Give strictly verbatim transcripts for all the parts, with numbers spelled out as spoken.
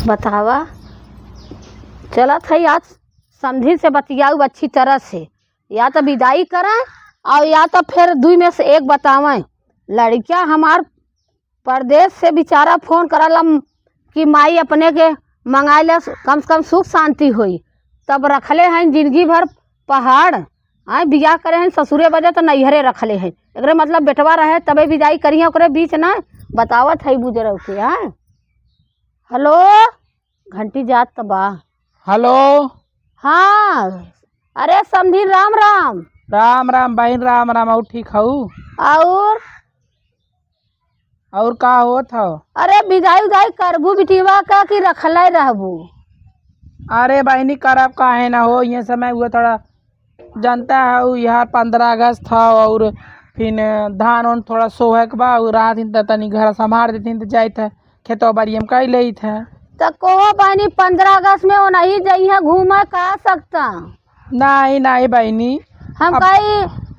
बतावा, चलत है आज समधी से बतियाऊ अच्छी तरह से, या तो विदाई करें और या तो फिर दुई में से एक बतावें। लड़किया हमार परदेस से बेचारा फोन करल हम कि माई अपने के मंगाए ले, कम से कम सुख शांति होई। तब रखले हैं जिंदगी भर पहाड़, आए बियाह करे हैं ससुरे बजे तो नैहरे रखले हैं। एकरे मतलब बेटवा रहे तबे विदाई करिहे, ओकरे बीच ना बतावत है बुजरव के। आए हेलो, घंटी जात त बा। हेलो। हाँ, अरे समधी राम राम। राम राम बहिन, राम राम। और ठीक हऊ? और और का होत हौ? अरे विदाई उदाई करबू बिटिया का कि रखले रहबू? अरे बहिनी, करब काहे ना हो, ये समय हुआ थोड़ा जनता है, उ यार पन्द्रह अगस्त था और फिर धान उन थोड़ा सोहक बा, उ रात दिन त तनी घर संभाल देती त जाइत है, खेतों बाड़ी हम कई लेइत है। त कोहो बहिनी, पन्द्रह अगस्त में वो नहीं जइहे घूमे का सकता? नहीं, नहीं बहिनी। हम अब कही,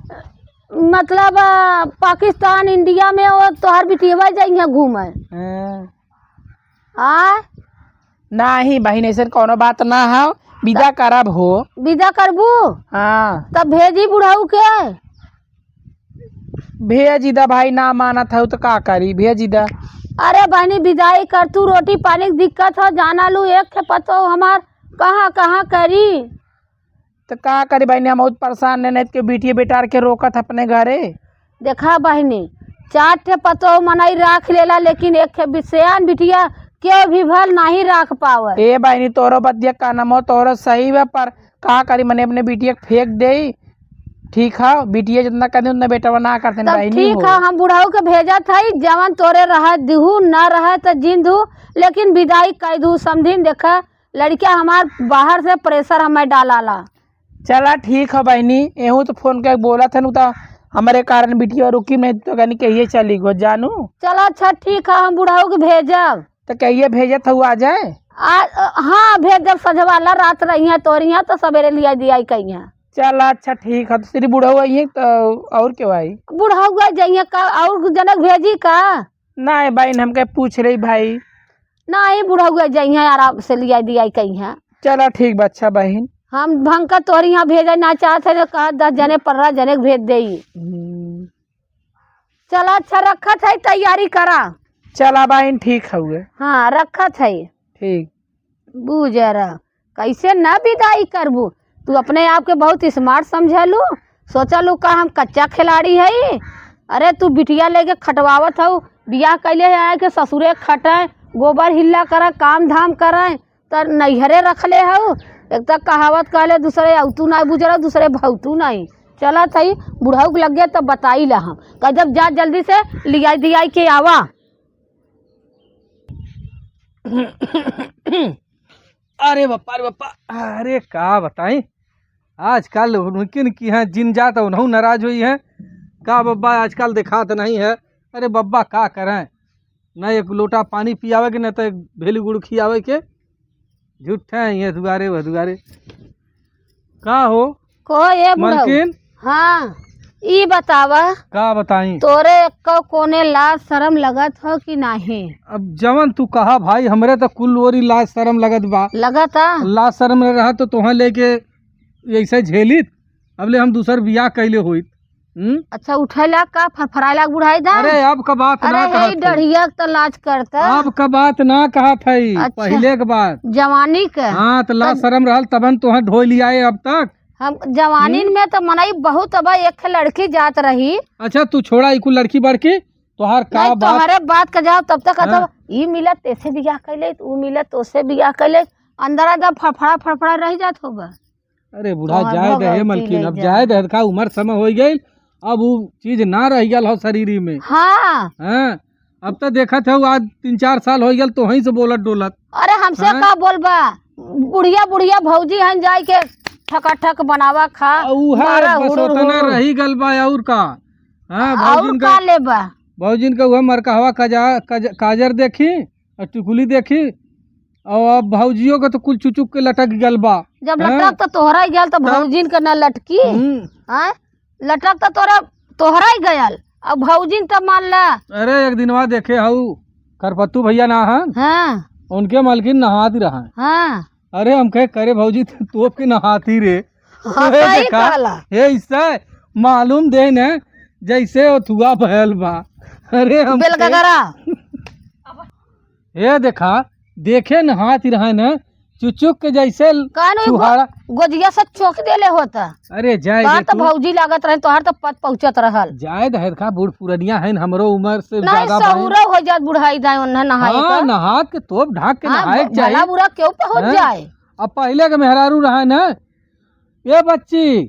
मतलब, अ, पाकिस्तान, इंडिया में वो तोहर बिटिया जइहे घूमे। हाँ। आ? नाही बहिन, ऐसन कौनो बात ना हो, विदा करब हो। विदा करबू? हाँ। तब भेजी बुढ़ऊ के? भेजी दा भाई, ना मानत हऊ तो का करी, भेजी दा। अरे बहिनी, विदाई कर तू, रोटी पानी के दिक्कत हो, जाना लू एक ठे पतो हमार कहाँ कहाँ करी। तो का करी बहिनी, हम बहुत परेशान ने, नहीं तो बिटिया बेटार के रोकत अपने घरे। देखा बहिनी, चार ठे पतोह मनई राख लेला, लेकिन एक ठे बिसयान बिटिया केहू भी भल नाही राख पावे। ए बहिनी, तोरो बतिया का नाम हो, तोरो सही बा, पर का करी, मने अपने बिटिया के फेंक देई। ठीक है, बिटिया जितना कर दे उतना बेटवा ना करते तब बहिनी ठीक हो। है, हम बुढ़ऊ के भेजत हई, जवन तोरे रह दिहू, ना रहे तो जिन दू, लेकिन विदाई कर दू। समझिन, देखा, लड़किया हमार बाहर से प्रेशर हमें डालाला। चला ठीक है बहिनी, एहू तो फोन के बोलत है, नु तो हमारे कारण बिटिया रुकी, नहीं तो कहनी कहिए चली गो जानू। चला अच्छा ठीक है, हम बुढ़ऊ के भेजब। तो कहिए भेजत हऊ आ जाए? आ, हाँ भेजब, सझवाला रात रही है तोरी यहाँ तो सवेरे लिया दिया कहीं। चला अच्छा ठीक है, तो श्री बुढ़ऊ आई है तो और क्यों आई? बुढ़ऊ आई जाइए का, और जनक भेजी का? नहीं बहिन, हमके पूछ रही भाई। नहीं, बुढ़ऊ जइहें, आराम से लिया दिया कइहें। चला ठीक बा, अच्छा बहिन। हम भंका तोहरे यहाँ भेजे ना चाहत है, तो कहा दस जने पन्द्रह जने के भेज देई। हम्म। चला अच्छा, रखत है, तैयारी करा। चला बहिन, ठीक हउए। हाँ, रखत है। ठीक। बुजरा, कैसे ना विदाई करबू? तू अपने आप के बहुत स्मार्ट समझलू, सोचलू का हम कच्चा खिलाड़ी हई? अरे तू बिटिया लेके खटवावत हऊ, बियाह कैले है आए के ससुरे खटे, गोबर हिल्ला करे, काम धाम करे, त नैहरे रखले हऊ। एक त कहावत कहले, दूसरे अवतू नाई बुजरा, दूसरे भवतू नाई। चलत हई बुढ़ऊ के लगे तब बताई ला हम, कह जब जा जल्दी से लियाई दियाई के आवा। अरे बप्पा रे बप्पा, अरे का बताई, आजकल उनकिन की हैं जिन जात उनहु नाराज हुई हैं। का बब्बा आजकल देखात नहीं है। अरे बब्बा का करें, न एक लोटा पानी पियावे के, न तो एक भेली गुड़ खियावे के। झूठे हैं ये दुआरे वह दुआरे। का हो? को ए बुढ़ऊ? मलकिन? हाँ, ई बतावा। का बताई? तोरे एको कोने लाज शरम लगत हो कि नाही? अब जवन तू कहा भाई, हमरे तो कुल ओरी लाज शरम लगत बा। लगत आ? लाज शरम रहा तो तोहे लेके ऐसे झेलित, अब ले हम दूसर बियाह कैले होइत। हम्म? अच्छा, उठे लाग का, फरफराए लाग बुढ़ाई दा? अरे, अब का बात ना अरे, कहत हे हई। डढ़िया के तो लाज करता। अब का बात ना कहत हई, अच्छा। पहिले के बात। जवानी के। हाँ, तो लाज तो शरम रहल, तबन तोहे ढोई लियाए अब तक। हम जवानी हम्म? में तो मनई बहुत, अब एक लड़की जात रही। अच्छा, तू छोड़ा, ई कुल लड़की बड़की, तोहार का नहीं, बात? तोहरे बात का जवाब तब तक हाँ। कहत, ई मिलत तेसे बियाह कैले, ऊ मिलत तोसे बियाह कैले, अंदर अंदर फड़फड़ा फड़फड़ा रह जात होगा। अरे बूढ़ा, तोहार जाए दे, हे भगवती मलकिन, नहीं अब जाए। जाए दे, का उम्र समय हो गई, अब उ चीज ना रह गल हो शरीर में। हाँ। हाँ, अब तो देखत हो, आज तीन चार साल हो गल, तो वहीं से बोलत डोलत। अरे, हमसे हाँ? का बोलबा, बुढ़िया बुढ़िया भौजी हन, जाए के ठकाठक बनावा खा, आ, उहे मारा बस हुड़ुर ओतना हुड़ुर। रही गल बा, और का? हाँ, और भौजिन का का, लेबा? भौजिन का उहे मरकहवा काजा-, काज-, काजर देखी, और टिकुली देखी, और अब भौजियो के तो कुल चुचुक के लटक गल बा। जब हैं? लटक तो तोहरा ही गल, तो हाँ। भौजिन के ना लटकी। हम्म। हैं? लटक तो तोरा, तोहरा ही गयल, अब भौजिन तो मान ला। अरे, एक दिनवा देखे हऊ, करपत्तू भैया ना हन? हाँ। उनके मालकिन नहात रहा। हाँ। अरे हम कहे, करे भौजी, तू तोप के नहाती रे। हाँ, तो हे सही देखा, कहला। हे इससे मालूम दे न, जैसे वो थुआ बहल बा। अरे हम कहे, बेलगगरा। हे देखा, देखे नहात रहा न, चुचुक के जैसे कान में गो-, छुहारा। गोजिया से चोंक देले होता। अरे जाए का दे तो तू। भौजी लागत रहे, तोहार तो पत पहुँचत रहल। जाए दे, हेरखा बूढ़ पुरनिया है, हमरो उम्र से नहीं, ज्यादा भाई। सहुरो हो जात बुढ़ाई दाई, उन्हें नहाए हाँ, का। नहात के तोप ढाक के हाँ, नहाए के भ-, चाही। भला बुरा केहू पहुँच हाँ? जाए। अब पहिले के मेहरारू रहा न, "ए बच्ची,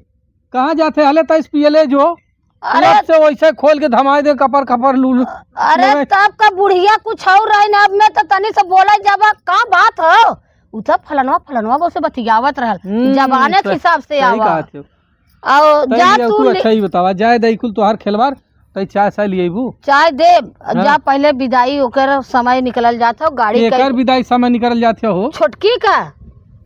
कहाँ जाते हले तैस पियले जो?" अरे। लट से वैसे खोल के धमाए दे, कपर खपर लूल। अरे लेवे। तब का बुढ़िया कुछ और रही ना, अब में तो तनी से बोला जाबा, का बात हो? उ तो फलनवा फलनवा वो से बतियावत रहल, हम्म, जबाने के सही, हिसाब से सही आवा। कहत हो। और तै जा ये तू तू ले- अच्छा ही बतावा, जाए दे कुल तोहार खेलवार, तै चाय साय लिएबू? चाय दे, हाँ। जा पहले विदाई ओकर समय निकलल जात हो, गाड़ी एकर कई- विदाई समय निकलल जात हो? छोटकी का?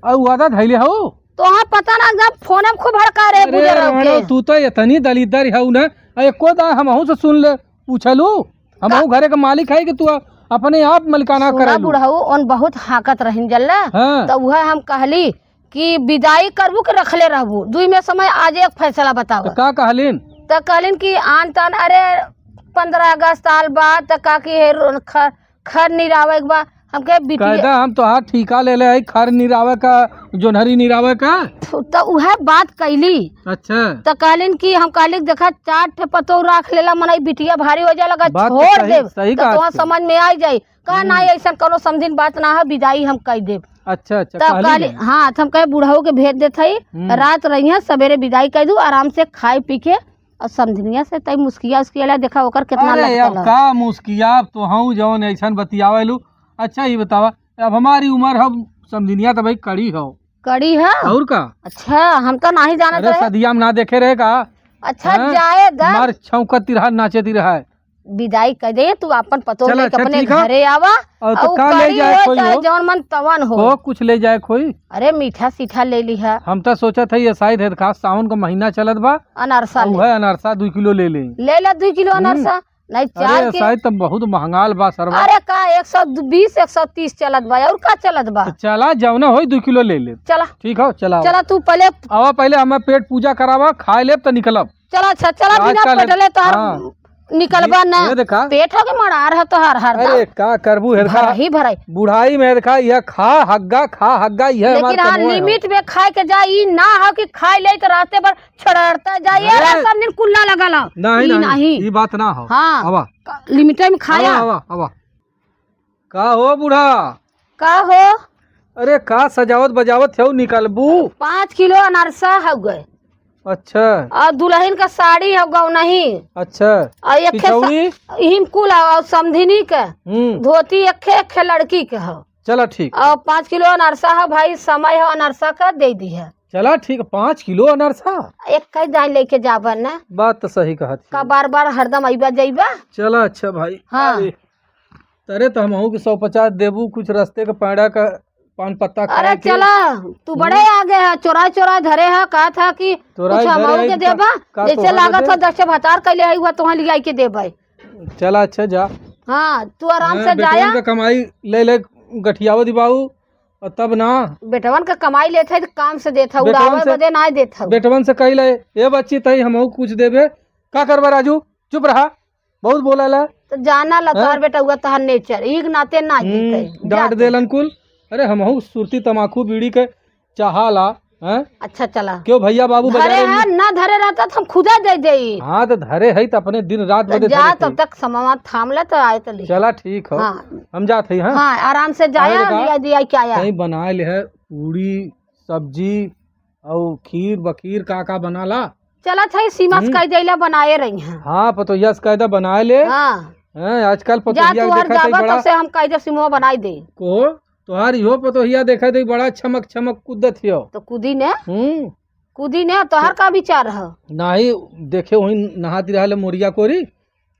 और वादा धैले हो? तोहार पता ना, जब फोन में खूब भड़का रहे अरे बुजुर्ग राणो, के। तू तो इतनी दलिद्दर हऊ ना, आ एको दाय हमहू से सुन ले, पूछलू? हमहू का? घरे के मालिक है कि तू अपने आप मलिकाना सुना करेलू? बुढ़ऊ, उन बहुत हाँकत रहिन जल्ला, हाँ। तो वह हम कहली कि विदाई करबू कि रखले रहबू, दुई में समय आज एक फैसला बताओ। तो का कहलिन? तो कहलिन कि आन तान, अरे, पन्द्रह अगस्त आल बा, तो का कि हे रो-, ख-, खर निरावे के बा। हम कहे, "बिटिया" कायदा हम तोहार ठीका ले ले हई, खर निरावे का, जोन्हरी निरावे का। तो उहे बात कैली। अच्छा। तो कहलिन कि हम कहली, "देखा, चार ठे पतोह राख लेला, मनई बिटिया भारी हो जाए लगा, बात तो छोड़ सही, देब, सही तो कहत तोहार हो। समझ में आ जाई।" कहा, "ना, हम्म। ऐसन कोनो समझिन बात ना है, विदाई हम कह देब।" अच्छा, अच्छा, तब कहली कहली, ना। हाँ, तो हम कहे, "बुढ़ऊ के भेज देत हई, हम्म। रात रहिया, सवेरे विदाई कह दू, आराम से खाए पी के।" और समझनिया से तई मुस्किया उसकिया ला, देखा ओकर कितना अरे, लगता अब ला। का मुस्किया, अब तो हूँ जौन ऐसन बतियावेलू। अच्छा, ये बतावा, अब हमारी उम्र, हम समझनिया तो भाई कड़ी हो। कड़ी है? और का? अच्छा, हम तो नहीं जानत अरे, रहे। सदिया में ना देखे रहे का? अच्छा, हैं? जाए दा। मार छौंकत तिरहा, नाचे तिरहा। विदाई कर दे, तू अपन पतोह चला, लेके अच्छा, अपने ठीक है। घरे आवा, और तो और का ले कड़ी जाए हो कोई चाहे हो? जौन मन तवन हो। को कुछ ले जाए कोई? अरे, मीठा सीठा ले लिहा। हम तो सोचत है, ये शायद है खास सावन का महीना चलत बा, अनरसा और ले। है अनरसा दुई किलो ले ले। ले ले दुई किलो हम्म। अनरसा, नहीं अरे, चार के। शायद तो बहुत महंगाल बा सरवा। अरे का, एक सौ बीस, एक सौ तीस चलत बा, और का चलत बा? तो चला, जौना होई दुई किलो ले ले। चला। ठीक हो, चला। चला, तू पहले आवा, पहले हमें पेट पूजा करावा, खाए लेब तो निकलब। चला, अच्छा, चला, आज बिना काल पेटले तोहार हाँ। निकलबा ई, ना। ये देखा। पेट हो के मरार है तोहार हरदम। अरे, का करबू, हेरखा? भरही भराई। बुढ़ाई में हेरखा, यह खा, हग्गा, खा, हग्गा, यह हमार लेकिन हाँ, कमवा है। लिमिट में खाए के जा, ई ना हो कि खाए ले तो रास्ते पर छड़ाड़ता जाए, अरे! अरे, सब दिन कुल्ला लगा ला। नहीं, ई नहीं, नहीं। ई बात ना हो। हाँ। आवा। क-, लिमिट में खाया। आवा, आवा, आवा। का हो बूढ़ा? का हो? अरे का सजावत बजावत हऊ निकलबू? पाँच किलो अनरसा हउवे। अच्छा। और दुल्हन का साड़ी हउवे नहीं। अच्छा। और एक खे सा-, पिचौड़ी? इहिम कुल हउ और समधिनी के। हम्म। धोती एक खे, एक खे लड़की के हउ। चला ठीक। और पाँच किलो अनरसा हउ भाई, समय हउ अनरसा का दे दिहा। चला ठीक, पाँच किलो अनरसा? एक कई दाई लेके जाबा ना। बात तो सही कहत का ही। बार बार हरदम अइबा जइबा? चला अच्छा भाई। हाँ। अरे, तरे तो हमहू के सौ पचास देबू, कुछ रस्ते के पैड़ा का पान पत्ता खाए अरे के। चला, तू बड़े हम्म। आगे है, चोराई चोराई धरे है, कहा था कि चोराई कुछ धरे हमहू है के कि का, देबा, का जैसे तोहर लागत बदे? हो दस भतार कैले है, वह तोहाँ लियाई के देबे। चला अच्छा जा। हाँ, तू आराम हाँ, से बेटवन जाया। का कमाई ले ले गठियावत बाऊ, और तब ना। बेटवन का कमाई लेत है तो काम से देत है, बेटवन उड़ावे से, बदे ना देत है। बेटवन से कही ले, "ए बच्ची, तई हमहू कुछ देबे।" का करबा राजू? चुप रहा। बहुत बोला ला। तो जाना ला हैं? तोहर बेटा हुआ तोहर नेचर, ई के नाते ना हम्म, जीते। जा डांट तू। देलन कुल। अरे हमहू सुरती तमाकू बीड़ी के चाहा ला, हैं? अच्छा चला। क्यों भैया बाबू धरे बजारे है, में ना धरे रहता तो हम खुदा दे देई। हाँ तो धरे है तो अपने दिन रात तो बदे जा धरे तब थे। तक समावा थाम ले तो आए तो ले। चला ठीक हो। हाँ। हम जात है, हाँ? हाँ, आराम से जाया, अरे बेटा, लिया दिया क्या आया? कहीं बनाए ले है पूड़ी, सब्जी, और खीर बखीर का का बनाला? चलत है, सीमा से हम्म। कह देला बनाए रही हैं। हाँ, पतोहिया से कह दे बनाए ले। हाँ। हैं, आजकल जा पतोहिया तू हर देखा जाबा, बड़ा तब से हम कह दे सिमवा बनाई दे। को, तोहार इहो पतोहिया देखा दे बड़ा छमक छमक कूदत हियो। तो कूदी ने? हम्म। कूदी ने, तोहार का विचार है? नाही, देखे वही नहाती रहले मोरिया कोरी,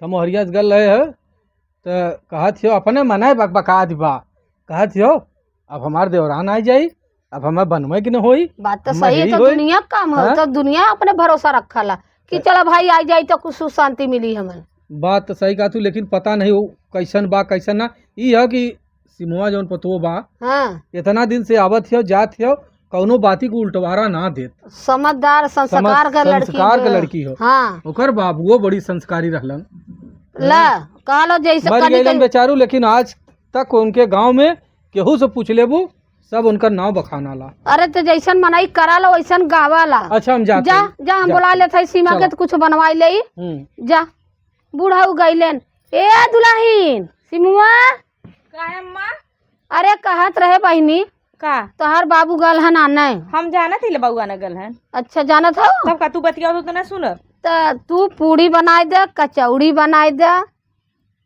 हम मोहरिया से गल रहे है, तो कहत हियो अपने मने बकबका दिबा। कहत हियो, "अब हमार देवरान आ जाई, अब हमें बनवे के न होई, बात तो हमें सही है, यही तो होई।" दुनिया का काम है, हाँ? तो दुनिया अपने भरोसा रखला कि तो चला भाई आ जाई तो कुछ सुख शांति मिली हमें। बात तो सही कहा तू, लेकिन पता नहीं वो कैसन बा, कैसन ना। ई है कि सिमुआ जौन पतोह बा, हाँ। इतना दिन से आवत हियो, जात हियो, कौनो बाती को उल्टवारा ना देत। समझदार, संस्कार समझ-, का लड़की संस्कार का हो। लड़की हो। हाँ। ओकर बाबुओ बड़ी संस्कारी रहलन। ला, हाँ। कहा लो जैसे मर कनी गइलन कनी बेचारू, लेकिन आज तक उनके गांव में केहू से पूछ लेबू, सब उनकर नाव बखाना ला। अरे, तो जैसन मनई करा ला, वैसन गावा ला। अच्छा, हम जाते जा, हैं। जा, हम जा। बोला लेत हई सीमा चलो। के, तो कुछ बनवाई लेई। हम्म। जा, बूढ़ऊ गइलेन। ए दुलहिन, सिमुआ। का है अम्मा? अरे, कहत रहे बहिनी, का? तोहार बाबू गल हन आने। हम जानत ही ले बउआ न गल हन। अच्छा, जानत हो? तब का तू बतियाओ तो ना सुनब। त तू पूड़ी बनाए दे, कचौड़ी बनाए दे।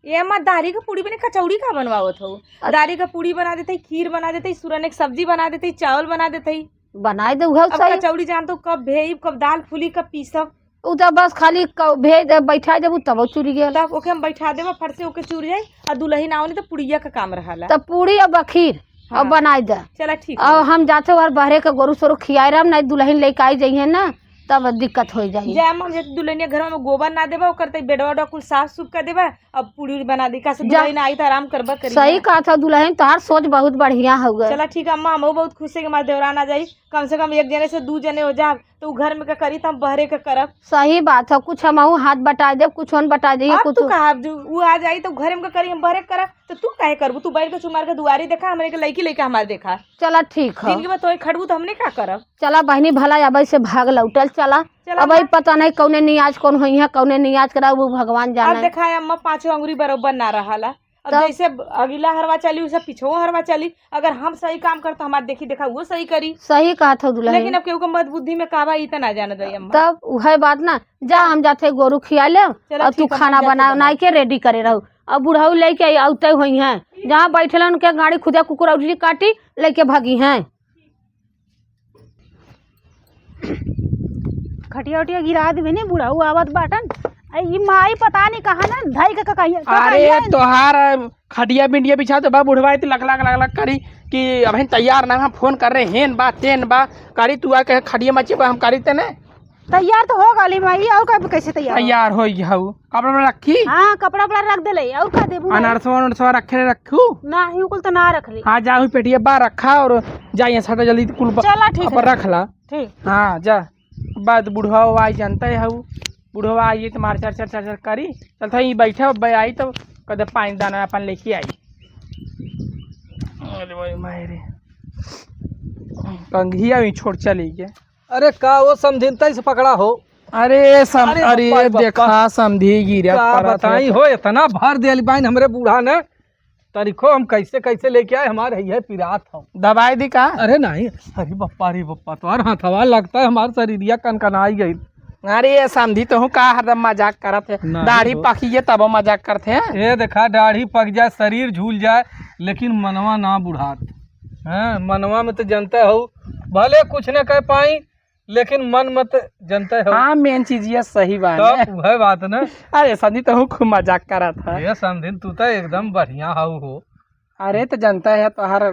ए अम्मा, दारी के पूड़ी बने, कचौड़ी का बनवावत हो? अच्छा। दारी के पूड़ी बना देते, खीर बना देते, सुरन एक सब्जी बना देते, चावल बना देते। बनाए दे उहउ अब सही। कचौड़ी जान तो कब भेइब, कब दाल फूली, कब पीसब। उ त बस खाली क-, भेज दे, बैठा देबू तब चुरी गेल। तब ओके हम बैठा देबा, फट से ओके चुर जाई, आ दुलहिन आवनी त पुड़िया का काम रहाला। त पूड़ी अब खीर हाँ। अब बनाए दे। चला ठीक अब है। हम जाते और बहरे के गोरू सोरू खियाए रहब, नहीं दुलहिन लेके आई जइहे ना, तब दिक्कत हो जाई। जा अम्मा, हम जाते दुलहिनिया घर में गोबर ना देबा, ओकर तई बेडवा उडवा कुल साफ सुफ कर देबा, अब पूड़ी उड़ी बना दी, का से जा। दुलहिन आई त आराम करबा करी सही ना। कहत हो दुलहिन, तोहार सोच बहुत बढ़िया हउवे। चला ठीक है अम्मा, हमहू बहुत खुश है कि हमार देवरान आ जाई, कम से कम एक जने से दू जने हो जाब, तो उ घर में का करी, त हम बहरे का करब। सही बात है, कुछ हमहू हाथ बटाए देब, कुछ ओन बटाए देइहे, अब कुछ तू कहा, अब जो उ आ जाई, तो घरे में का करी, हम बहरे का करब, तो तू काहे करबू? तू बैठ के चुमार के दुआरी देखा, हमरे के लइकी लइका हमार देखा। चला, ठीक है। जिनके बाद तोहे खटबू, तो हमने का करब? चला बहिनी, भला अब से भाग लौटल, चला। चला अब ना। पता नहीं कौने नियाज कौन होई है, कौने नियाज करा, वो भगवान अब जाने। देखा है अम्मा, पाँचों अंगुरी बरोबर ना रहाला। अब तब? जैसे अगिला हरवा चली, वैसे पिछवो हरवा चली। अगर हम सही काम कर, तो हमार देखी देखा वो सही करी। सही कहत हो दुलहिन। लेकिन अब केहू के मद बुद्धि में का बा, ई त ना जाने दई अम्मा। तब उहे बात ना, जा हम जाते गोरू खिया ले, चलो और तू ठीक है, खाना हम जाते बना बनाए। बनाए के रेडी करे रहो। अब बुढ़ऊ लेके आई, औते होई हैं, जहाँ बैठलन उनके गाड़ी खुदा कुकुर उठली काटी, लेके भागी हैं। खटिया उटिया गिरा देबे ने, बुढ़ऊ आवत बाटन। आ ई माई पता नहीं कहाँ ना धई के ककहिया, अरे ककहिया। तोहार खटिया बिंडिया बिछा तो बा बुढ़वा, इतनी लक लक लक लक करी कि अबहिन तैयार ना, हम फोन कर रहे, हेन बा, तेन बा, करी तू आ के खटिया मचे बा, हम करी तेने। तैयार तो हो गली माई, और कब कैसे तैयार हो? तैयार हो गया हूँ। कपड़ा में रखी? हाँ, कपड़ा उपड़ा रख देले, और का देबू? अनारसवा उनारसवा रखे रखू? ना, ही कुल तो ना रख ले। हाँ, जा, हुई पेटिया बा रखा और जा, यहाँ सटा जल्दी कुल बा-, चला, ठीक अब है। रख ला। ठीक। हाँ, जा। बाद बुढ़वा आई, जानता है हऊ, बुढ़वा आई तो मार चर चर चर चर करी। चल था, ये बैठा, अब आई तो कदे पानी दाना अपन लेके आई। अरे भाई माय रे, कंघिया भी छोड़ चली गया। अरे का वो समधिन तई से पकड़ा हो? अरे सम-, अरे अरे बप्पा रे बप्पा। देखा समधी गिरा का पड़ा था। बताई हो, इतना भर दिया बाइन हमरे बूढ़ा ने। तनिको हम कैसे कैसे लेके आए, हमारे है पिरात हो। दवाई दी का? अरे नहीं, अरे बप्पा रे बप्पा, तोहर हाथवा लगता है हमार शरीरिया कनकनाई गई। अरे ये समधी तो हूँ का हरदम मजाक करत है। नहीं दाढ़ी हो। पकी है तब मजाक करत है। ये देखा दाढ़ी पक जाए, शरीर झूल जाए, लेकिन मनवा ना बुढ़ात। हाँ, मनवा में तो जनता हो, भले कुछ न कह पाई, लेकिन मन मत जनते हो। हाँ, मेन चीज ये सही बात तब है। वह बात ना। अरे समधी तो हूँ खूब मजाक करा था। ये समधिन तू तो एकदम बढ़िया हऊ हो। अरे तो जनता है तोहार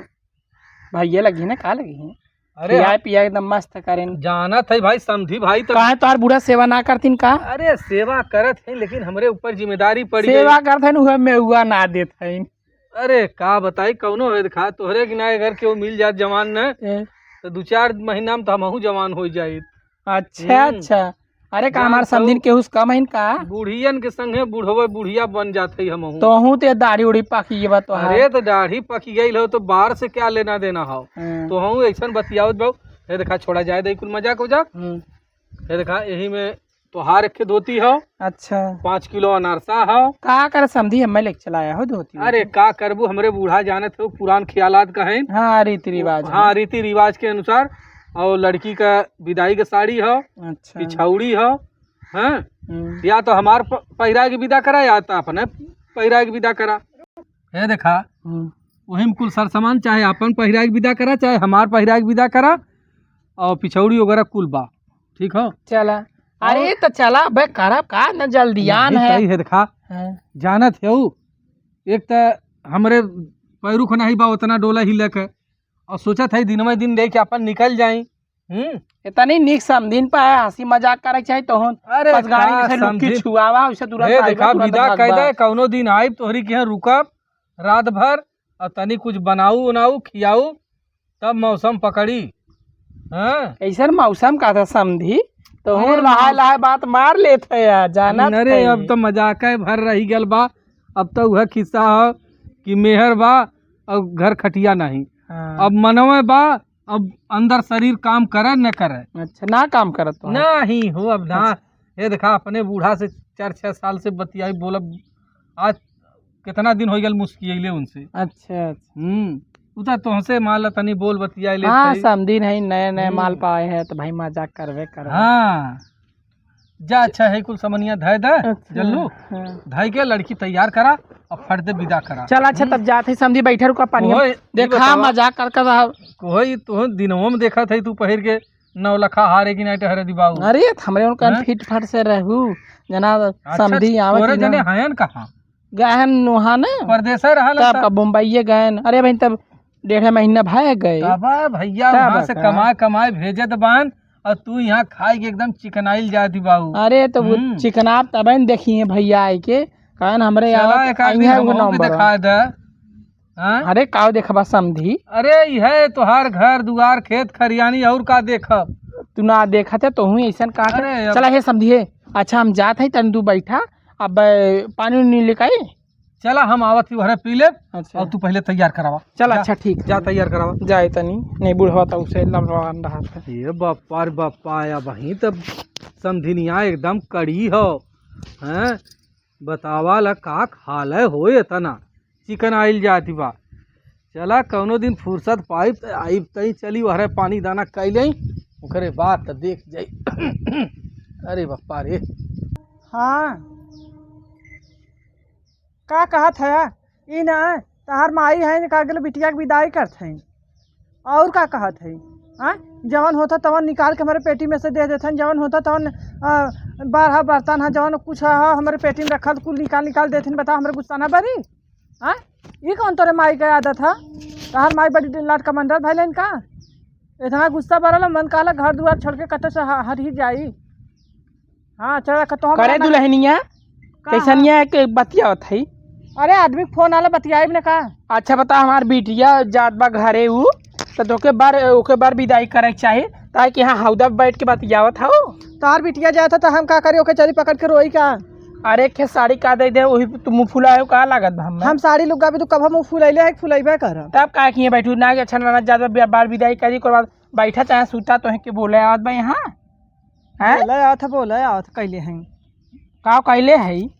भैया लगी है ना, का लगी है? अरे पिया हाँ। पिया एकदम मस्त करें। जानत है भाई, समधी भाई तो काहे तोहार बूढ़ा सेवा ना करतीन का? अरे सेवा करत है, लेकिन हमरे ऊपर जिम्मेदारी पड़ी सेवा गई। करत है, उहे में हुआ ना देत है। अरे का बताई, कौनो है देखा, तोहरे किनारे अगर केहू मिल जात जवान न, ए। तो दू चार महीना में तो हमहू जवान हो जाइत। अच्छा, हम्म। अच्छा। अरे का जान हमार तो समधिन केहू से कम हइन का? बुढ़ियन के संगे बुढ़वे बुढ़िया बन जात है हमहू। तोहू ते दाढ़ी उढ़ी पाकी ये बात तोहार। अरे तो दाढ़ी पाकी गई हो तो बार से क्या लेना देना हो? हाँ। तो हम ऐसन बतियावत बाऊ। हे देखा, छोड़ा जाए दे कुल मजाक उजाक। हम्म। हे देखा, यही में तोहार एक ठे धोती हो। अच्छा। पाँच किलो अनारसा हो। का कर समधी, हमें लेके चलाया हो धोती अरे वोती? का करबू, हमरे बूढ़ा जानत हो, पुरान ख्यालात का है। हाँ, रीति रिवाज हाँ, है। रीति रिवाज के अनुसार। और लड़की का विदाई के साड़ी हो, अच्छा। पिछौड़ी हो, हाँ? हम्म। या तो हमार प-, पहिरा के विदा करा, या तो अपने पहिरा के विदा करा। हे देखा, हम्म। वही में कुल सर सामान, चाहे अपन पहिरा के विदा करा, चाहे हमार पहिरा के विदा करा, और पिछौड़ी वगैरह कुल बा। ठीक हो? चला। अरे और तो चला बे, करब का, न जल्दियान नहीं, है। तई है देखा, हाँ। जानत है ऊ, एक तो हमरे पैरुख नहीं बा उतना डोला ही लेके, और सोचत है दिनवे दिन लेके अपन निकल जाई। हम्म। इतनी नीक समधिन पे है, हंसी मजाक करे के चाही तोहन। अरे पसगाड़ी का में से लुक्की समधिन? छुआवा, उसे तुरंत हे आइबा, देखा, तुरंत विदा भागबा। कह दे, कौनो दिन आइब तोहरी के यहाँ रुकब रात भर, और तनी कुछ बनाऊ उनाऊ, खियाऊ, तब मौसम पकड़ी। हाँ? कैसन मौसम का था समधी? तो अरे हूँ लहाए मौ- लहाए बात मार लेत है यार, जानत अरे, है। अब तो मजाक है भर रही गल बा। अब तो वह खिस्सा हो कि मेहर बा और घर खटिया नहीं। हाँ। अब मनवे बा, अब अंदर शरीर काम करे न करे। अच्छा, ना काम करत तो है? नहीं हो, अब ना। अच्छा। ये देखा, अपने बूढ़ा से चार छह साल से बतियाई बोलब, आज कितना दिन हो गल मुस्कियाइले उनसे। अच्छा, अच्छा। हम्म, उ तो तुहसे मान ला तनी बोल बतियाई लेत हाँ, हई। समधी नहीं, नए नए हम्म। माल पाए हैं तो भाई मजाक करबे करबे। हाँ, जा अच्छा है कुल समनिया धय दे, अच्छा, जल्लू। हाँ। धय के लड़की तैयार करा और फट दे विदा करा। चल अच्छा, हम्म। तब जात है समधी, बैठे रुका पानी ओए, ई देखा बतावा। मजाक कर कर रहा। कोई तो दिनों में देखा था तू पहिर के नौलखा हारे की नाइट हरे दिबाऊ। अरे, हमरे उनका हैं? फिट फाट से रहू, जना अच्छा, समधी आवे तोरे कि ना? जने हयन कहाँ? गए हैं नोहा ने। परदेसे रहल तब त। का बम्बईये गए हैं। अरे भाई, तब डेढ़ महीना भय गए। तब भैया तब वहाँ से का? कमाए, कमाए भेजत बान, और तू यहाँ खाए के एकदम चिकनाइल जाती बाऊ। अरे, तो वो हम्म। चिकनाब तबे न देखी है भैया आए के, कारण हमरे चला, आवत एक आध दिन अइहे हमहू के नंबर। दिखा दे। हाँ? अरे, काव देखबा समधी? अरे, इहे तोहार घर दुआर, खेत खरियानी, और का देखब? तू ना देखत है, तोहू ऐसन का अरे, अब चला हे समधी, हे। अच्छा, हम जात है, तनी तू बैठा, अब, ए, पानी उनी लेके आई। चला, हम आवत ही, घरे पी लेब, अच्छा। और तू पहले तैयार करावा। चला, जा, अच्छा, ठीक जा है। तैयार करावा। जाए तनी, नहीं बुढ़वा तो उसे लमड़वान रहा था। ये बापा रे बापा, या वहीं तब समधिनिया एकदम कड़ी हो, हैं? बतावा ला का खाले हो एतना चिकनाइल जात बा। चला कौनो दिन फुर्सत पाइब त आइब तई चली ओहरे पानी दाना कइ लेई, ओकरे बाद त देख जाई। अरे बापा रे। हाँ, का कहत है? ई ना, तहार माई है, का गेल बिटिया के विदाई करत है। और का कहत है? हाँ? जवन होता तवन निकाल के हमरे पेटी में से दे देथन, जवन होता तवन, अ, बारह बर्तन है, जवन कुछ है हमरे पेटी में रखल, कुल निकाल निकाल देथिन। बताओ, हमरे गुस्सा ना बरी? हाँ? ई कौन तोरे माई के आदत है? तहार माई बड़ी लाट कमांडर भइलन का? इतना गुस्सा बरल, मन कहला घर दुआर छोड़ के कतौ से ह-, हट ही जाई। हाँ, चला, रखा तो हम करे ना दुल्हनिया, का कैसनिया है? के बतियावत है? अरे, आदमी के फोन आला, बतियाइब ने का? अच्छा, बता, हमार बिटिया जात बा घरे ऊ, त तोके बार, ओके बार विदाई करे के चाही, ताकि यहाँ हौदा पे बैठ के बतियावत हौ। तोहार बिटिया जात है, त हम का करी? ओके चली पकड़ के रोई का? अरे, खेसारी का दे दे, वही तू मुँह फुलाए का लागत बा हमें? हम साड़ी लुग्गा भी तू कब मुँह फुलैले है, फुलैबे करब। तब का किए बैठू ना, कि अच्छा ना, ना, ज्यादा बे-, बार विदाई करी, ओकर बाद बैठा चाहे सूता, तोहे के बोले आवत बा यहाँ? हैं? बोले आवत है, बोले आवत है, कैले हैं। का कैले है?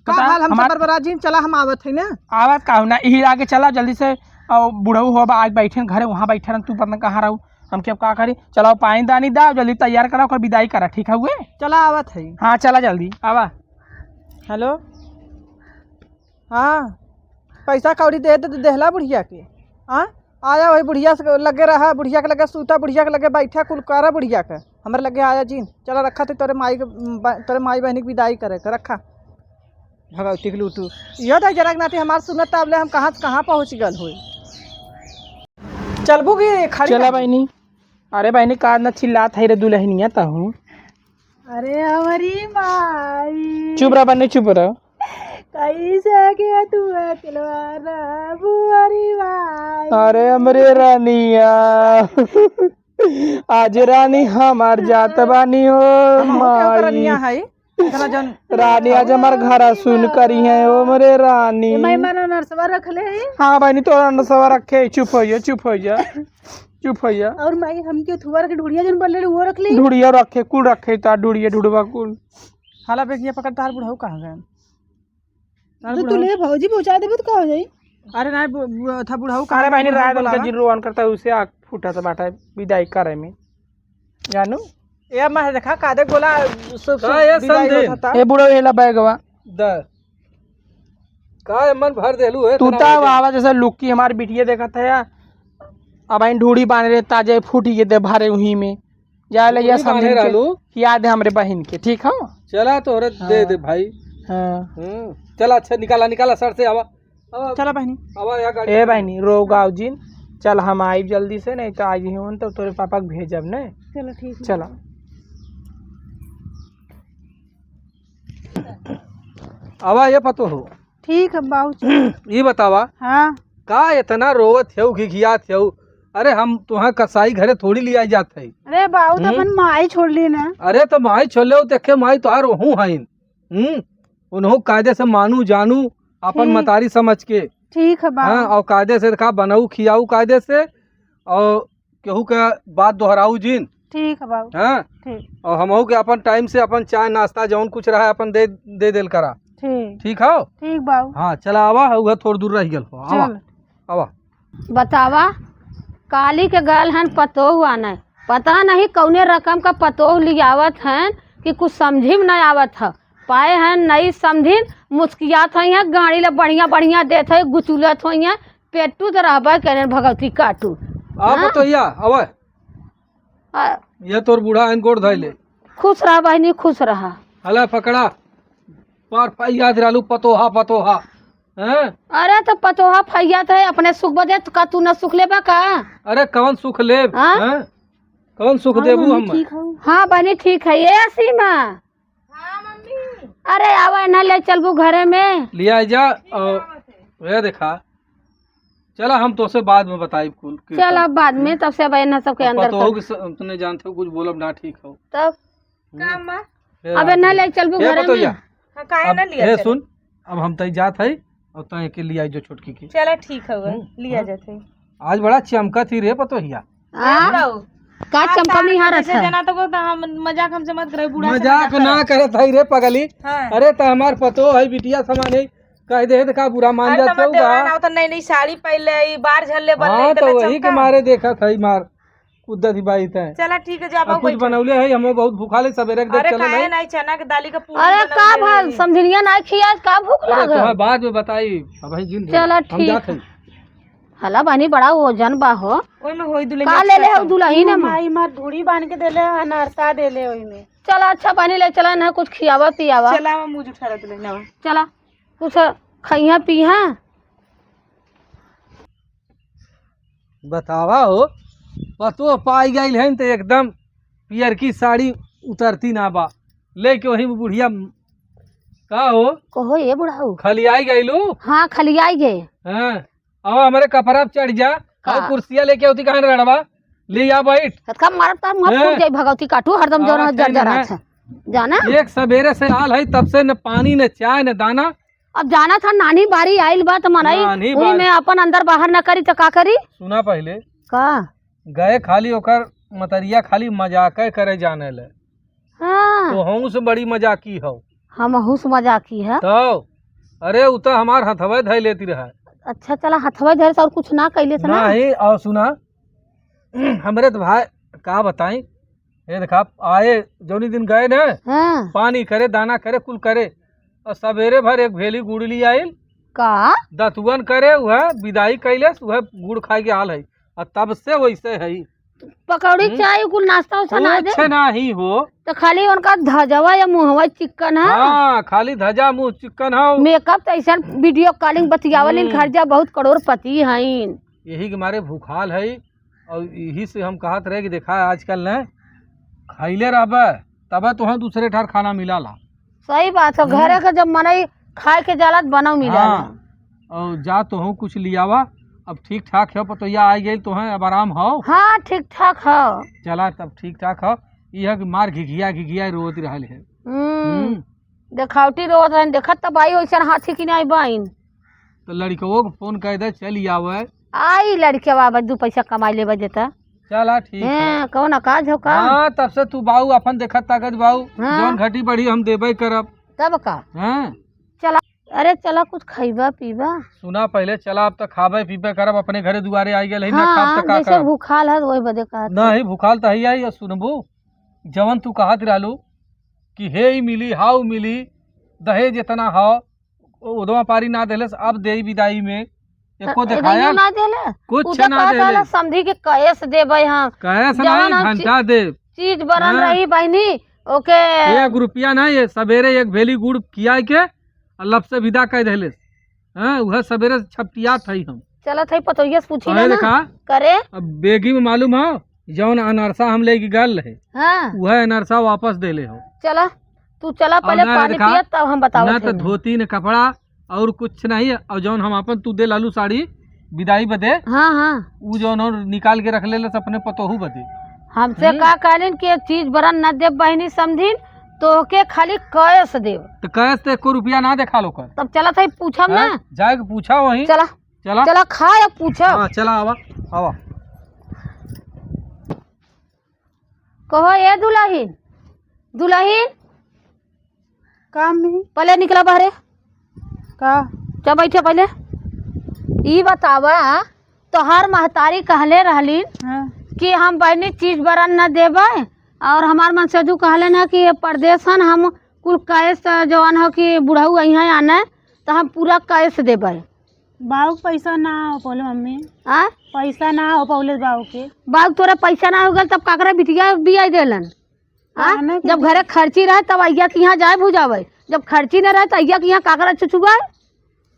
का बता, हाल हम हमार सब बरबरा जी, चला हम आवत है ना। आवत का हो ना, यही आगे चला जल्दी से, और बुढ़ऊ हो बा, आज बैठे घरे, वहाँ बैठे रहन, तू पता न कहाँ रहू, हम के अब का करी? चलाओ पानी दानी दाओ, जल्दी तैयार करा, ओकर विदाई करा, ठीक है हुए? चला आवत है। हाँ, चला जल्दी, आवा। हेलो। हाँ, पैसा कौड़ी दे दे, देहला बुढ़िया के। हाँ, आया वही बुढ़िया से लगे रहा, बुढ़िया के लगे सूता, बुढ़िया के लगे बैठा, कुल करा बुढ़िया के। हमरे लगे आया जिन, चला रखा थे तोरे माई के, ब-, तोरे माई बहनी के विदाई करे के, रखा। भगवती के लूटू। इहो तो जरा के नाती हमार सुनत तब ले हम कहाँ से कहाँ पहुँच गल होई। चलबू कि खड़ी चला रहबू? बहनी। अरे बहनी, का ना चिल्लात है रे दुल्हनिया तहू? अरे हमारी माई। चुप रह बहनी, चुप रह। कैसे के तू अकेलवा रहबू, अरे माई। अरे हमरे रानिया। आज रानी हमार जात बानी हो हमहू केहू के माई। रनिया है, इतना जन रानी आज हमार घरा सुन करी है, ओ मोरे रानी। ए माई, मारा नरसवा रख ले है। हाँ बहनी, तोरा नरसवा रखे, चुप हो जा, चुप हो जा, चुप हो जा। और माई, हम के थुआर के ढुड़िया जन बोले वो रख ले। ढुड़िया रखे, कुल रखे, ता ढुड़िया ढुड़वा कुल। हाला बेगिया पकड़, तार बुढ़ऊ कहाँ गए? तार तो तू बुढ़ऊ ले भौजी पहुँचा देबे तो का हो जाई? अरे नहीं, बु-, बु-, था बुढ़ऊ कहाँ अरे गए? बहनी, बुढ़ऊ रात बोलावा। उनका जिन रोवन करता है, उसे आग फूटा था बाटा विदाई करे में। जानू? ए, मैं देखा, कादे गोला, सब, सब का, ए, विदाई समधी? होत था। ए, बुढ़ऊ, एला बैगवा। द। का, ए, मन भर देलू है, तू इतना ता हो गया। आवा जैसे लुक्की हमार बिटिया देखत है, अब आइन ढूढ़ी बांध रहे, ताजे फूटी ये दे भारे उही में। जा ले, जा ढूढ़ी बांधे समधिन के रहलू। खिया दे हमरे बहिन के, ठीक हो? चला, तोहरे दे हाँ। दे भाई। हाँ। हम्म। चला, अच्छा, निकाला, निकाला, सर से आवा। अब चला बहिनी। अब या गाड़ी ए बहिनी, रो गाँव जिन, चल हम आइब जल्दी से, नहीं तो आज ही होन तो तोरे पापा के भेजब ने। चलो ठीक है। चला। आवा ये पतो हो। ठीक है बाबूजी। ये बतावा। हाँ। का एतना रोवत हऊ, घिघियात हऊ? अरे हम तुहाँ कसाई घरे थोड़ी लियाइ जात हई। अरे बाऊ, तो हम्म? अपन माई छोड़ ली ना। अरे तो माई छोड़ ले, देखे माई तोहार ओहू हईन। हम्म? उनहू कायदे से मानू जानू, अपन हम्म। मतारी समझ के। ठीक है बाऊ। हाँ, और कायदे से देखा बनाऊ खियाऊ कायदे से, और केहू के बात दोहराऊ जिन। ठीक है बाऊ। हाँ? ठीक। और हमहू के अपन टाइम से अपन चाय नाश्ता जौन कुछ रहा अपन दे, दे देल करा। ठीक। ठीक हौ? ठीक बाऊ। हाँ, चला आवा, उहे थोड़ दूर रह गल हो। आवा, चल। आवा। बतावा, काली के गल हन पतोह आने, पता नहीं कौने रकम का पतोह लियावत हन कि कुछ समझी में न आवत ह। पाए हन नई समझिन, मुस्कियात होइहैं, गाड़ी ले बढ़िया बढ़िया देत है, गुचुलत होइहैं, पेटू तो रहबे करे भगवती काटू। आ हाँ? पतोहिया, आवे। आ, ये तोर बूढ़ा हन, गोड़ धइले। खुश रहा बहिनी, खुश रहा। हला पकड़ा, पार फैयात रहलू पतोहा, पतोहा। हैं? अरे तो पतोहा फैयात है, अपने सुख बदे, तो का तू न सुख लेबा का? अरे कौन सुख लेब? हाँ? हैं? कौन सुख हाँ, देबू मम्मी, हम? ठीक हूँ। हाँ बहिनी, ठीक है। ए सीमा, हाँ, मम्मी। अरे आवा ना, ले चलबू घरे में। लिया जा, ठीक और है, आवत है। ये देखा, चला हम तोसे बाद में बताई कुल के चला सब। बाद में, हम्म। तब से अब इन्हें सबके अब अंदर पतोहू कर। के स-, तने जानते हो कुछ बोलब ना ठीक हो। तब? हम्म। का अम्मा? फिर अबे आप ना ले चलबू ए घरे पतोहिया, में। हाँ, काहे अब ना लिया ए चल? सुन, अब हम तई जात हई और तई के लिया जो छोटकी के। चला ठीक हवे, हम्म, लिया हाँ। जात है। आज बड़ा चमका थी रे पतोहिया। आ? बाऊ। का आज चमकौनी तार हारत जैसे है? जना तो को तो हम मजाक हमसे मत करे, बूढ़ा से मजाक मजाक ना करे। करत हई रे पगली। हाँ। अरे त हमार पतोह है, बिटिया समान है, कह दे त का बुरा मान अरे जाते तमर हो देवरा का? ना हो तो नई नई साड़ी पहले, ई बार झल्ले बल्ले हाँ, इतना तो वही के चमका। मारे देखत हई मार कुद्दत ही बाई तय। चला ठीक है, जा अब बाऊ कुछ बैठो। बनौले है, हम बहुत भूखा ले, सवेरे के देख अरे चले काहे नहीं। नहीं, चना के दाली का पूरी अरे बनौले का भल, है। समझिनिया नहीं खिया, का भूख अरे लागल? तुम्हें बाद में बताई, अब भाई जिन चला हम ठीक जात है। हई। हला बहिनी बड़ा वजन बा हो। ओइमे होई दुल्हनिया का ले ले हो छाता। दुल्हन में? माई मार ढूढ़ी बांध के देले, अनारसा देले ओइमे। चला अच्छा बहिनी ले चला ना कुछ खियावा पियावा। चला हम मुझ उठा रहे दुल्हनिया। चला कुछ खइहा पीहा। बतावा हो, पतो पाई गइल है त एकदम पियर की साड़ी उतरती ना बा। लेके वही बुढ़िया का हो? कहो ये बुढ़ाऊ। खलियाई गइलू? हाँ खलियाई गए। हाँ। अब हमरे कपड़ा पे चढ़ जा, का? और कुर्सिया लेके होती कहाँ रड़वा? ले आ बैठ। हतका मारब त मुँह हैं? फूट जाई भगवती काटू, हरदम और जौन अच्छा जर नहीं जरा है। था। जाना? एक सवेरे से आल है, तब से न पानी, न चाय, न दाना। अब जाना था नानी बारी आइल बा त मनई, नानी उही बारी। में अपन अंदर बाहर न करी त का करी? सुना पहले। का? गए खाली ओकर मतरिया खाली मजाक करे जाने ले। हाँ। तो हम से बड़ी मजाकी हो। हम हुस मजाकी है। तो अरे उ तो हमार हथवे धै लेती रहा। अच्छा चला हथवे धरे से और कुछ ना कैले से ना। नहीं और सुना हमरे तो भाई का बताई। ये देखा आए जौनी दिन गए ना हाँ। पानी करे दाना करे कुल करे और सवेरे भर एक भेली गुड़ ली आइल। का? दतुअन करे वह विदाई कैले वह गुड़ खाए के हाल है। और तब से वैसे है। पकौड़ी हम्म। चाय कुल नाश्ता उस्ता ना दे? कुछ नहीं हो। तो खाली उनका धजवा या मुहवा चिक्कन है। हाँ, खाली धजा मुँह चिक्कन है। मेकअप तो ऐसा वीडियो कॉलिंग बतियावल इन हम्म। घर जा बहुत करोड़पति हईन। यही के मारे भूखाल है और यही से हम कहत रहे कि देखा आजकल न खैले रहबे तबे तो हम दूसरे ठार खाना मिला ला। सही बात है, हम्म। घरे के जब मनई खाए के जाला त बनौ मिला हाँ। ले। और जा तोहू कुछ लियावा। अब ठीक ठाक है पतोहिया आ गई तोहे अब आराम हो। हाँ ठीक ठाक हो। चला तब ठीक ठाक हो। यह कि मार घिघिया घिघिया रोत रहल है। हम्म। हम्म। देखावटी रोत रहन देखत तब आई वैसन हाथी की नहीं बाइन। तो लड़कवो को फोन कर दे चल आवे। आई लड़कवा बस दू पैसा कमाई लेबे देता। चला ठीक है। हैं, कौन काज हो का? हाँ, तब से तू बाऊ अपन देखत ताकत बाऊ, हाँ। जौन घटी बढ़ी हम देबे करब। तब का? हैं? चला, अरे चला कुछ खइबा पीबा। सुना पहले, चला अब त खाबे पीबे करब, अपने घरे दुआरे आई गए, नहीं हाँ, खाब त का जैसे करब? भूखाल है वही बदे कहत नहीं, भूखाल त है ही, और सुनबू, जवन तू कहत रहलू कि हे ई मिली, हाउ मिली, दहेज इतना हो, उदवा पारी ना देलस, अब देई विदाई में। एको त देखाया? एगो ना देले। कुछ उ त ना कहत देले। रहला समधी के कैश देबै हम। कैश जवन नहीं, हम घंटा चीज, देब। चीज बनल हाँ। रही बहिनी, ओके। एक रुपया ना, ये सवेरे एक भेली गुड़ खियाए के और लब से विदा कर देले। हाँ, उहे सवेरे छपटियात हई हम। चलत हई पतोहिया से पूछी कहे ना। देखा? करे। अब बेगी में मालूम हो, जौन अनरसा हम लेके गल रहे, हाँ। उहे अनरसा वापस देले हो। चला, तू चला और पहले ना पानी देखा, पिया, तब हम बतावत ना तो हई। धोती, न कपड़ा, और कुछ नहीं। और जौन हम अपन तू दे लालू साड़ी, विदाई बदे। हाँ, हाँ। उ जौन हो निकाल के रख लेलस अपने पतोहू बदे। हमसे हम्म। का कहलिन कि चीज बरन न देब बहिनी समधिन, तोहके खाली कैश देब। तो कैश तो एको रुपया ना देखाल ओकर। तब चलत है पूछब ना। हाँ, जाए के पूछा वहीं। चला। चला। चला खा या पूछब। हाँ, चला आवा, आवा। कहो ए दुलहिन, दुलहिन। का अम्मी? पहले निकला बाहरे। का? चल बैठे पहले। ई बतावा, तोहार महतारी कहले रहलिन हाँ। कि हम बहिनी चीज बरन न देबै, और हमार मनसेधू कहले न कि ये परदेसन हम कुल कैश जवन हो कि बुढ़ऊ अइहें आने, तो हम पूरा कैश देबै। बाऊ के पैसा ना हो पौले मम्मी। आ? पैसा ना हो पौले बाऊ के। बाऊ के तोरा पैसा ना हो गल, तब काकरा बिटिया बियाह देलन? आ? कहना के जब दे- घरे खर्ची रहे, तब अइया के यहाँ जाए भुजावे, जब खर्ची न रहे, तो अइया के यहाँ काकरा चुचुआए?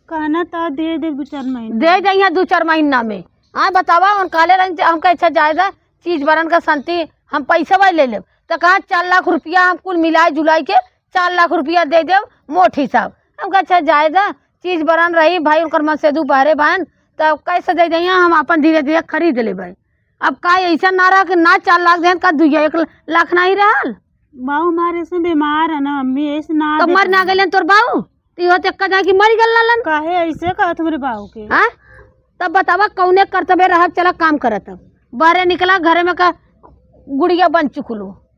कहना तो दे दे दू चार महीना। दे दे यहाँ दू चार महीना में। आ, बतावा, उन काले रंग हमका अच्छा जाए दे, चीज बरन का संती, हम पैसा वही ले लेब। तो कहा, "चार लाख रुपया हम कुल मिलाई जुलाई के चार लाख रुपया दे देब, मोट हिसाब।" हम कहा, "अच्छा, जाए दा, चीज बरन रही भाई, उनकर मनसेधू बहरे बान, तब कैसे दे दइया, हम आपन धीरे धीरे खरीद लेबै।" अब का ऐसा ना रहा कि ना चार लाख देहन, का दुइया एक लाख नहीं रहल? बाऊ हमारे से बीमार है ना मम्मी, ऐसे ना तो दे मर ना पाए। गइलन तोर बाऊ? तो इहो तो एक्का जाए कि मर गल लालन। काहे ऐसे कहत हमरे बाऊ के? हाँ? तब बतावा कौने करतबे रहब, चला काम करत अब। बहरे निकला, घरे में का गुड़िया बन चुकलो।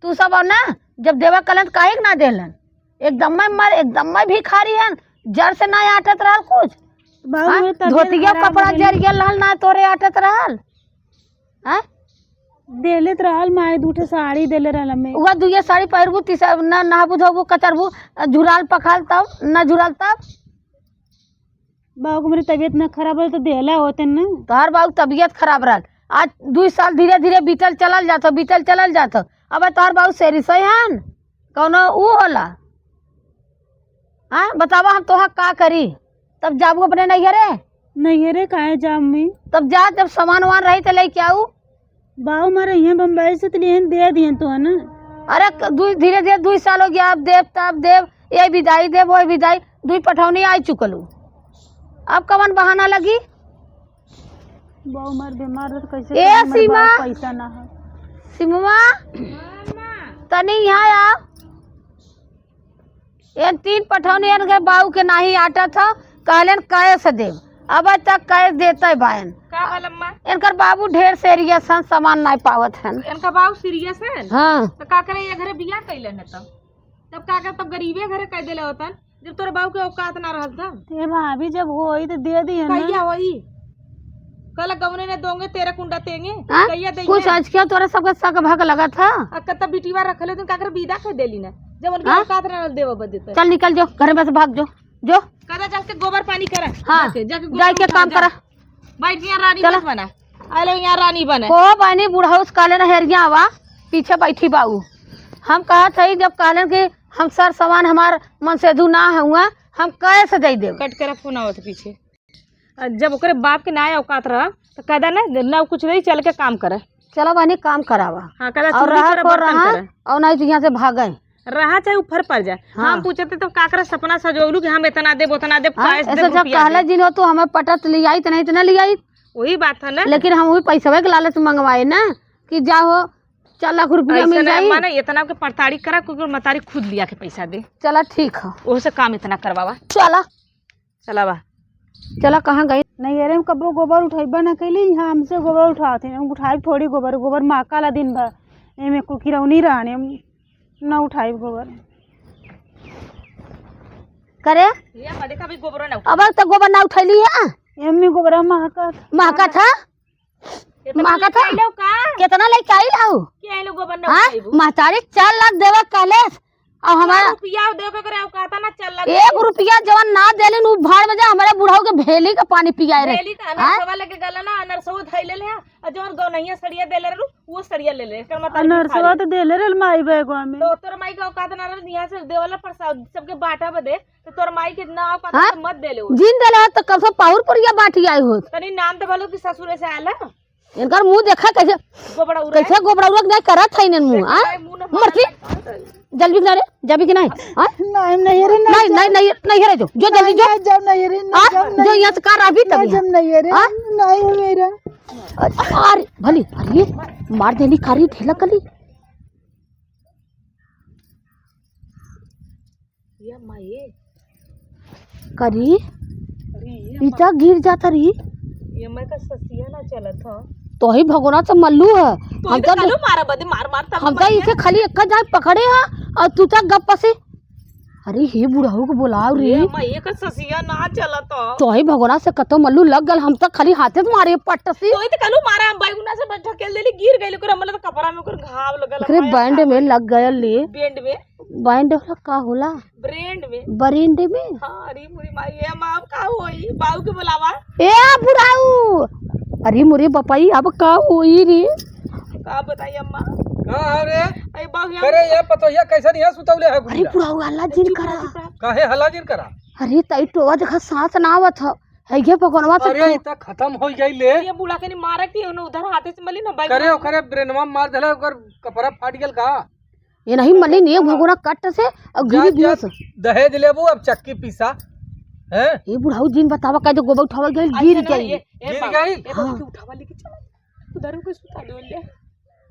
तू सब हो ना, जब देवा कलन काहे के ना देलन? एकदम में मर, एकदम में भिखारी हन, जर से ना आटत रहल कुछ। बाबू, हाँ? मेरी तबीयत धोतिया खराब कपड़ा हो गई। जर गया रहल ना तोरे आटत रहल। हाँ? देले त रहल माई, दू ठे साड़ी देले रहल हमें। उहा दुइये साड़ी पहिरबू, तीसर ना नहाबू धोबू, कचरबू, झुराल पखाल तब, ना झुराल तब। बाबू, मेरी तबीयत ना खराब हो तो देला होते ना। तोहर बाबू तबीयत खराब रहल, आज दुई साल धीरे धीरे बीतल चलल जात हो, बीतल चलल जात हो। अब तोहर बाबू सेरी सही हन, कौनो ऊ होला? हाँ, बतावा हम तोहा का करी? तब जाबू अपने नैहरे? नैहरे काहे जाब मैं? तब जा, जब सामान वामान रही तो लेके आऊ। बाऊ मारे इहें बम्बई से तो लिहेन दे दिहेन तो है ना। अरे क-, दुई, धीरे धीरे दुई साल हो गया, अब देब तब देब, ये विदाई देब, वो विदाई, दुई पठौनी आई चुकलू। अब कवन बहाना लगी? बाऊ मार बीमार रहे तो कैसे ए करी, हमारे सीमा! बाऊ पैसा ना है। सीमा, तनी यहाँ आओ। एन तीन पठौनी एनके बाऊ के नाही आटत ह, कहलेन कैश देब। अब तक कैश देते बायन। का भल अम्मा? एनकर बाबू ढेर serious हन, सामान नाही पावत हन। एनका बाऊ serious है? हाँ। तो का करे, ये घरे बियाह कैले न तब? तब का करे, तब गरीबे घरे कह देले होतन, जब तोरे बाऊ के औकात ना रहल तब। ए भाभी, जब होई तो दे दिए ना। कहिया होई? कल गवने ने दोंगे, तेरे कुंडा तेंगे। हाँ? कहिया देंगे? कुछ आज क्या तोरे सबके सक भक लगत ह? आ कत्ता बिटिवा रखले तुम काकर विदा कर देली ना, जब उनके हाँ? औकात ना देवा बदे तो। चल निकल जो, घर में से भाग जो, जो। कदा चल के गोबर पानी करा। हाँ, जाके, जाके गोबर जाके उठा, काम जा। करा। बैठ यहाँ रानी चला। मत बना। आ लो यहाँ रानी बने। को बनी बुढ़ऊ से कहले ना हेरिया आवा, पीछे बैठी बाऊ। हम कहत हई जब कहलन कि हम सर समान हमार मनसेधू ना हुआ, हम कैसे दे देब? कट करा फोन आवत पीछे। आ, जब ओकरे बाप के ना औकात रहा, तो कदा ना, ना कुछ नहीं, चल के काम करे। चला बहनी, काम करावा। हाँ, कदा और चूल्ही रहा करे, को बर्तन रहा, करे। और नहीं तो यहाँ से भागे। रहा चाहे ऊपर पड़ जाए। हाँ। हम पूछते तो का करे, सपना सजौलू कि हम इतना देब, उतना देब, हाँ, कैश ऐसे देब, जब रुपया कहले देब। जिन हो तो हमें पटत लियाई, तो नहीं तो ना लियाई। वही बात है ना। लेकिन हम वही पैसवे के लालच मंगवाए ना कि जाहो चार लाख रुपया ऐसे मिल ना जाई। माने इतना के पड़ताड़ी करा, कोई मतारी खुद लिया के पैसा दे। चला ठीक है। ओह से काम इतना करवावा। चला। चला बा। चला, कहाँ गई? नैहरे में कबो गोबर उठैबा ना कैली, यहाँ हमसे गोबर उठावत हैं। हम उठाइब थोड़ी गोबर, गोबर महका ला दिन भर। एमे कुकिरौनी रहने, हम ना उठाइब गोबर। करे? ये हमारे का भी गोबर ना उठा। अब तो गोबर ना उठैली है। एमे गोबर महका। महका था? इतना महका लेके था? आइलो का? कितना लेके आइल हऊ? के आइलो गोबर ना हाँ? उठाइबू? महतारी चार लाख देवे कहले, और हमारा रुपया देवे के करे, औकात ना चार लाख एक देवे। रुपया जवन ना देलिन, उ भाड़ में जा, हमारे बुढ़ऊ के भेली का पानी पियाए रहे। भेली का हाँ? अनरसवा लेके गला ना, अनरसवा धइले ले, और जवन गौनैया सड़िया देले रहू, वो सड़िया ले ले। एकर मतलब अनरसवा तो देले रहल माई बैगवा में। तो तोर माई का औकात ना रहल, यहाँ से देवला प्रसाद सबके बांटा बदे, तो तोर माई के ना औकात हाँ? तो मत देले हो। जिन देले हो तो कम से कम पाहुर पुरिया बांटी आई होत। तनी नाम तो बोलो कि ससुरे से आयल है। इनकर मुंह देखा कैसे, गोबड़ा उड़ा कैसे है। गोबड़ा उड़ा के नहीं करत है इनन मुंह, देखा आ? है, मुंह मरती। जलबी कि ना रे, जबी कि नहीं? हाँ? नहीं, नहीं रे, नहीं, नहीं, नहीं, नहीं रे, जो, जो जल्दी जो। नहीं, जब नहीं रे, नहीं, हाँ? जब जो नहीं। यहाँ से कार अभी तक नहीं, यहाँ। जब नहीं रे, हाँ? नहीं मेरा। अरे, अरे, भली, अरे, मार देली कारी ढेला कली। ये अम्मा ये। करी, अरे ये ई अम्मा। ता गिर जाता री। ये अम्मा का ससिया ना चलत ह। तो ही भगोना से मल्लू है। तो हम इधर तो कालू मारा बदे मार मार तब हम तो इसे खाली एक जाए पकड़े है और तू तक गप्प से। अरे हे बुढ़ऊ को बोलाओ रे। ये अम्मा ये का ससिया ना चलत ह। तो ही भगोना से कतो मल्लू लग गल, हम तो खाली हाथे से मारे पट्ट से। तो इधर कालू मारा हम बैगुना से बस ढकेल देली, गिर गइल, ओकर हमला तो कपड़ा में ओकर घाव लगल एकरे हमारे बैंड में लग गयल ले। बैंड में। बैंड होला का होला? ब्रेंड में। ब्रेंड में? हाँ, अरे मुरी माई, ए अम्मा, अब का होई? बाऊ के बुलावा। ए बुढ़ाऊ! अरे मुरे बपाई, अब का होई रे? का बताई अम्मा? का हो रे? अरे बाऊ, ये करे ये पतोहिया कैसन यहाँ सुतौले है अरे गुड़िया? बुढ़ाऊ, हल्ला जिन करा। काहे हल्ला जिन करा? अरे तई टोवा देखा सांस ना आवत ह। है ये भगवानवा से अरे खो- इतना खत्म हो गई ले। ये बूढ़ा के नहीं मारा कि उन्हें उधर हाथे से मली ना बाइक करे में। ओकरे ब्रेनवा में मार देला, ओकर कपड़ा फाट गेल का? ये नहीं मली नहीं भगोना कट से और जा, गिरी दियो जा, से। दहेज लेबू अब चक्की पीसा, हैं? ये बुढ़ाऊ जिन बतावा, कह दे गोबर उठावल गइल, अच्छा गिर ना, गइल। ये, ए गिर बाबू, गइल? ए बाबू, हाँ। तू उठावा लेके चला। उधर को सुता दो ले।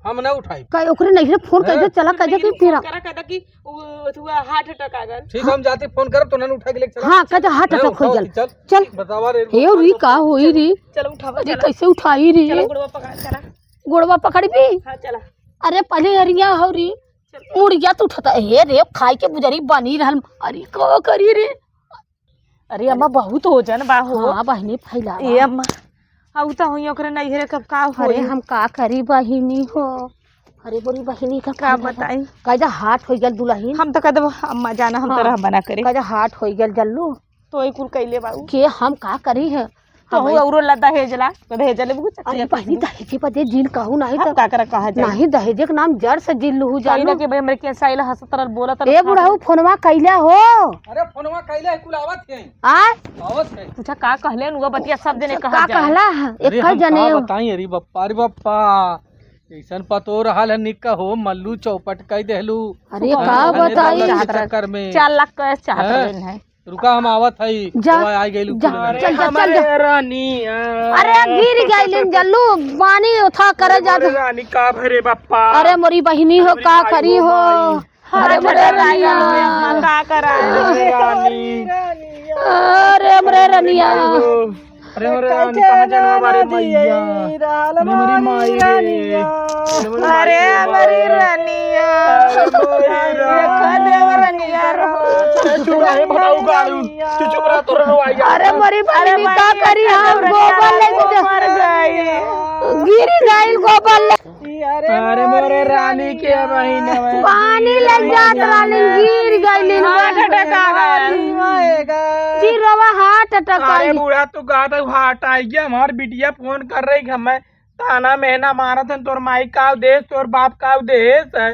हम ना उठाई। कह ओकरे नहीं रे फोन कह दे, हैं? चला कह दे कि फिर करा, कह दे कि वो, वो हार्ट अटैक आ गल। ठीक, हम जाते फोन करब तो ना उठा के लेके चला। हाँ, कह दे हार्ट अटैक हो गल। चल, चल। बतावा रे। हे री, का होई री? चलो उठावा, अरे चला। कैसे उठाई री? चलो गोड़वा पकड़, चला। गोड़वा पकड़बी? हाँ, चला। अरे पहले हरिया हो री। चल। मुड़िया तो उठता, हे रे, खाई के बुजरी बनी रहल। अरे का करी रे? अरे अम्मा, बहुत वजन बा हो। हाँ बहिनी, फैला ए बा। अम्मा, आ उ त होई ओकरे नैहरे, कब का अरे होई? हम का करी बहिनी हो? अरे बोली बहिनी का का फैला बा। बताई? कायदा हार्ट हो गल दुलहिन। हम तो कह देबो अम्मा जाना, हम तो हाँ। रह बना करे। कायदा हार्ट हो गल जल्लू। तो ई कुल कैले बाऊ। के हम का करी है? तो हम हूँ औरो ला दहेज ला, तो दहेज लेबू कुछ? अरे बहिनी, दहेजे बदे जिन कहू नहीं हम तो। का करा कहा जाए? नहीं, दहेजे के नाम जड़ से जिन लुहू कहीं ना जानू। कि भाई हमरे के साइला हंसत रहल, बोलत रहल, ए बुढ़ऊ, फोनवा कैला हो? अरे फोनवा कैला है, कुल आवत है। आ? आवत है। पूछा का कहले नु, बतिया सब जने अच्छा, कहा का जाए। कहला है? अरे एक हम जने का हो। बताई, अरे बप्पा, अरे बप्पा, ऐसन पतो रहल है निक हो, मल्लू चौपट कह देहलू। अरे हम का कहले बताई? रहल चक्कर में। चार लाख का चाहत हैं? रहन है। रुका, हम आवत हई। जा, दवा आ गइल, जा, कुल चल, जा, चल, जा। हमारे रानिया। अरे, गिर गइलिन जल्लू, पानी उठा करे जा। हमारे रानी का भरे बप्पा। अरे, मोरी बहिनी हो, हमरी का माई करी हो हो? माई। अरे, अरे, मोरे रानी, रानिया। का करा? अरे, रानी। अरे, मोरे रानिया। अरे, मोरे रानी, कहाँ जाना हमारे मैया? अरे, मोरी माई रे। अरे, मोरी माई रे। अरे, मोरी रानिया। अरे, मोरी रानी। देखा देव रानिया रो। ए, चुप रहे, बताऊ गाड़ू। तू चुप रह, तोरा रोवाई आ। अरे, मोरी बहिनी, का करी हम? गोबर लेके जा। मर गई। गिर गइल गोबर ले। अरे मोरे रानी के बहिन। पानी ले जात रानी, गिर गइलिन। हार्ट अटैक आ गइल। जीरोवा हार्ट अटैक आ गइल। अरे बूढ़ा, तू कहत है हार्ट आ गया, हमार बिटिया फोन कर रही है, मैं ताना मेहना मारत हन, तोर माई का देश, तोर बाप का देश है,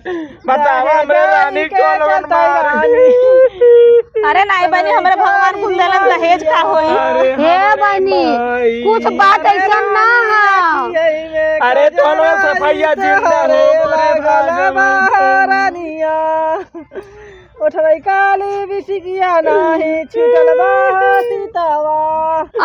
बतावा हमरे रानी के चलते मार। अरे नहीं बहिनी, हमरे भगवान कुल देलन, दहेज का होई? अरे हे बहिनी, कुछ बात ऐसा ना है। अरे दोनों सफैया जिंदा हो, अरे भगवान। रानिया। उठबै काली बिसिकिया नाही छूटल बा सीतावा।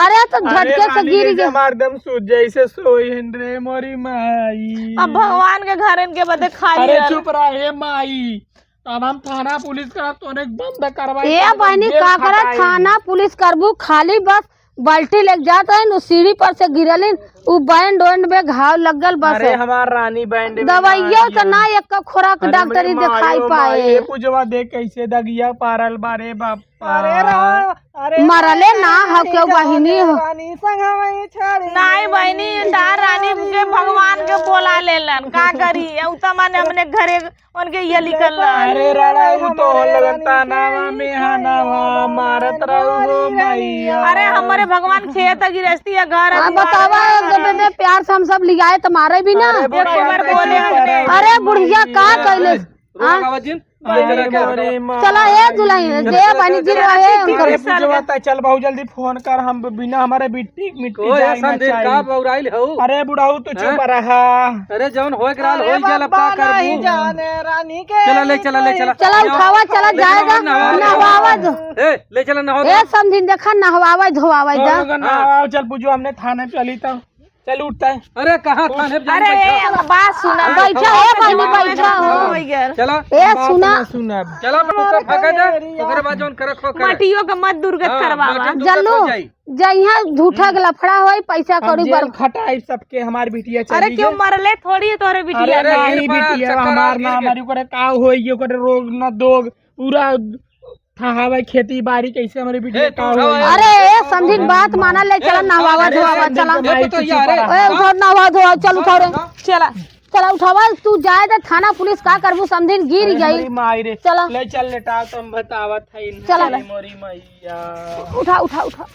अरे तो अरे झटके से रानी, गिर ऐसे गए। मार दम सूझ जैसे सोइन रे मोरी माई। अब भगवान के घर इनके बदे खाली अरे रहल। चुप रहे माई, तब हम थाना पुलिस करा तोने बंद करवाई, ए तोने बहिनी जेल का करा खटाई। थाना पुलिस करबू, खाली बस बाल्टी लेके जात रहिन, उ सीढ़ी पर से गिरलिन, उ बैंड वैंड में घाव लग गल बस। अरे हमार रानी बैंड में दवाइयों नाही से है। ना एक खोराक अरे डॉक्टरी हमरे देखाई मायो पाए। माई, ए पूजवा देख कैसे दगिया पारल बारे बाप। अरे रा-, अरे मरले ना हो केहू बहिनी हो। रानी संग हमें छाड़ी नाई बहिनी, तार रानी के भगवान के बोला लेलन, का करी? उ त माने हमने घरे उनके ये लिखल रहा। अरे राड़ा, उ तो लगन तानावा में हानावा मारत रहू हो मैया। अरे हमरे भगवान खेत गृहस्थी या घर हाँ, दुआर बतावा, है। एक बेटे प्यार से हम सब लियाए त मारे भी ना। अरे एक बार बोले हमने। अरे बुढ़िया का कैले? रोवा हाँ? बाबा जी। अरे मोरी माँ। चला ए दुल्हन, जे बनी जी रहे उनकर। अरे पूजवा, ता चल बहुत जल्दी फोन कर, हम बिना हमारे बिट्टी मिट्टी कोई जाए ना समझे चाहिए। का बौराइल हऊ? अरे बुढ़ऊ तू चुप रहा। अरे जौन होए के रहल, होई गेल, अब का करबू? चला ले, चला ले, चला। चला उठावा, चला जाएगा, नहवावा दो। ए, ले चला नहवा दो। ए समझिन देखा, नहवावा धोवावा जा। हाँ। चल पूजो, हमने थाने चली तो। चल उठता है। अरे कहाँ थाने पे जाने अरे बैठा? ए, बात सुना। हाँ, बैठा हो, पहले बैठा हो। हो गया। चला। ए बात सुना। ना सुना। चला अपन ऊपर फेंका दे, ओकरे बाद जौन करे खो करे। मटियो के मत दुर्गत हाँ, करवावा। माटी दुर्गत जल्लू, हो जाई। जइहा झूठा के लफड़ा होई, पैसा हम कौड़ी जेल बर- खटाई सबके, हमार बिटिया अरे चली क्यों गई। मरले थोड़ी है तोरे अरे बिटिया? अरे नहीं गिर पड़ा, बिटिया, चक्कर हमार आ, गिर नाम गया। अरे ओकरे का होई, ओकरे रोग न दोग, पूरा ठहावे खेती बाड़ी कैसे हमारी बिटिया ए, का तू होई? उठावा, अरे ए समझिन बात माना, ले चला ए, नहवावा ए, धोवावा समझिन चला। के माई ए, तो तू यार, चुप रहा। ए उठाओ नहवा धोवा, चल उठाओ रे। चला। चला उठावा, तू जाए दे थाना पुलिस का करबू समझिन गिर अरे जाई। मोरी माई रे। चला। ले चल लेटा तो हम बतावत है चला। मोरी मैया। उठा उठा उठा।